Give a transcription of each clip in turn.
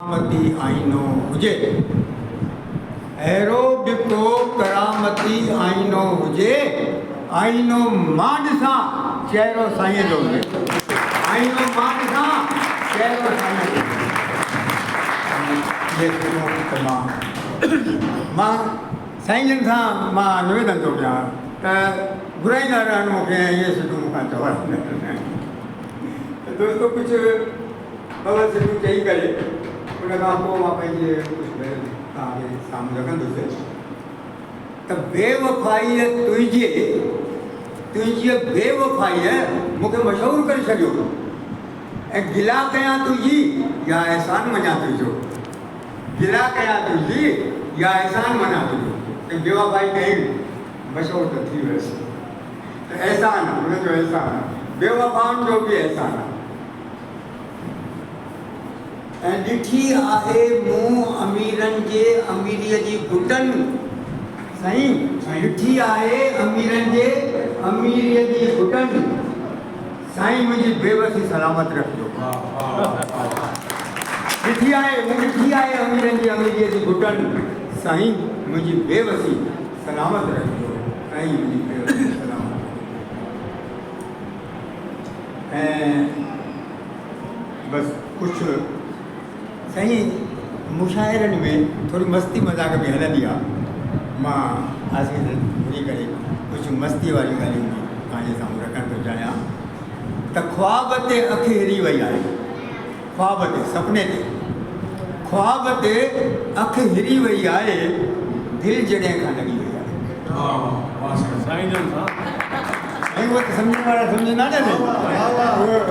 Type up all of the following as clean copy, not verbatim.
ڪرامتي آئينو هجي. اهڙو به ڪو ڪرامتي آئينو هجي، آئينو مان ڏسان چهرو سائينء جو هجي. آئينو مان ڏسان چهرو سائينء جو هجي. اهي سٽون ته مان مان سائين جن سان مان نويدن ٿو ڪيان ته گهرائيندا رهن مون کي ۽ اهي سٽون مون کان چوارائيندا رهن. ته دوستو ڪجهه ٻه سٽون چئي ڪري ان کان پوء مان پنهنجي ڪجهه بيت توهان کي سامهون رکندس ته بي وفائيء تنهنجي تنهنجيء بي وفائيء مون کي مشهور ڪري ڇڏيو ۽ گلا ڪيان تنهنجي يا احسان مڃان تنهنجو گلا ڪيان تنهنجي يا احسان مڃان تنهنجو ته بي وفائي ڪئي مشهور ته ٿي ويس ته احسان ان جو احسان بي وفائن جو به احسان آهي. ۽ ڏٺي آهي مون اميرن جي اميريء جي گهٽن، سائين، ڏٺي آهي اميرن جي اميريء جي گهٽن، سائين منهنجي بيوسي سلامت رکجو. ڏٺي آهي مون ڏٺي آهي اميرن جي اميريء جي گهٽن، سائين منهنجي بيوسي سلامت رکجو، سائين منهنجي بيوسي سلامت رکجو. ۽ بس ڪجهه سائين مشاعرن ۾ ٿوري مستي مذاق به هلندي آ مان آسيس گهري ڪري ڪجهه مستي واريون ڳالهيون به توهان جي سامهون رکڻ ٿو چاهيان ته خواب تي اک هري وئي آهي خواب تي سپني تي خواب تي اک هري وئي آهي دل جڏهن کان لڳي وئي آهي. سائين جن سان. سائين اهي ته سمجهڻ وارا سمجهندا نه سائين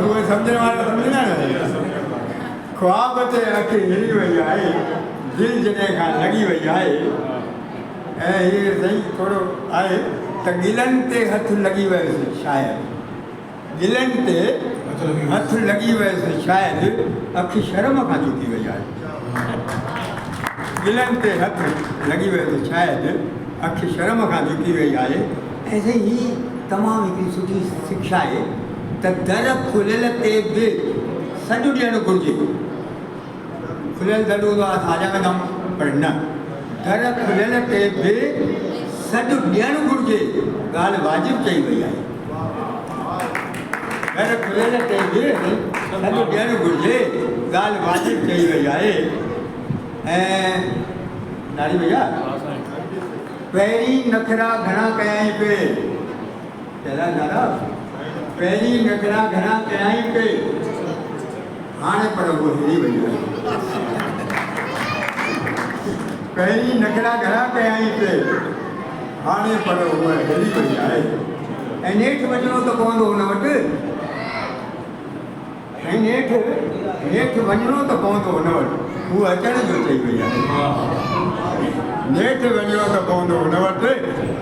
اهي سمجهڻ وارا سمجهندا نه خواب تي اک هري وئي آهي دل جڏهن کان لڳي وئي آهي ۽ هي سائين ٿورو آهي ته گلن تي هٿ لڳي ويس شايد ڳلن تي هٿ لڳي ويس شايد اک شرم کان جهڪي وئي آهي. ڳلن تي هٿ لڳي ويس شايد اک شرم کان جهڪي وئي آهي. ۽ سائين هي تمام هڪڙي سٺي شکشا آهي ته در کليل تي به سڏ ڏيڻ گهرجي. کليل در هوندو آهي اسان هليا ويندا آهيون پر نه در کليل تي به سڏ ڏيڻ گهرجي ڳالهه واجب چئي وئي آهي. در کليل تي به سڏ ڏيڻ گهرجي، ڳالهه واجب چئي وئي آهي ۽ ناري ڀيا پهرين نخرا گهڻا ڪيائين پي چلا نارا پهرين نخرا گهڻا ڪيائين پي هاڻي پر هوء هري وئي آهي پهرين نخرا گهڻا ڪيائين پي هاڻي پر هوء هلي وئي آهي ۽ نيٺ وڃڻو ته پوندو هن وٽ. ۽ نيٺ نيٺ وڃڻو ته پوندو هن وٽ. هوء اچڻ جو چئي وئي آهي. نيٺ وڃڻو ته پوندو هن وٽ.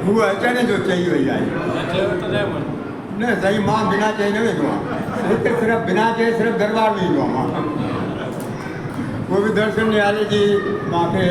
هوء اچڻ جو چئي وئي آهي. نه چيو ته نه وڃ. نه سائين مان بنا چئي نه ويندو آهيان. هتي صرف بنا چئي صرف درٻار ۾ ايندو آهيان مان. اهو به درشن نهاري جي مان کي.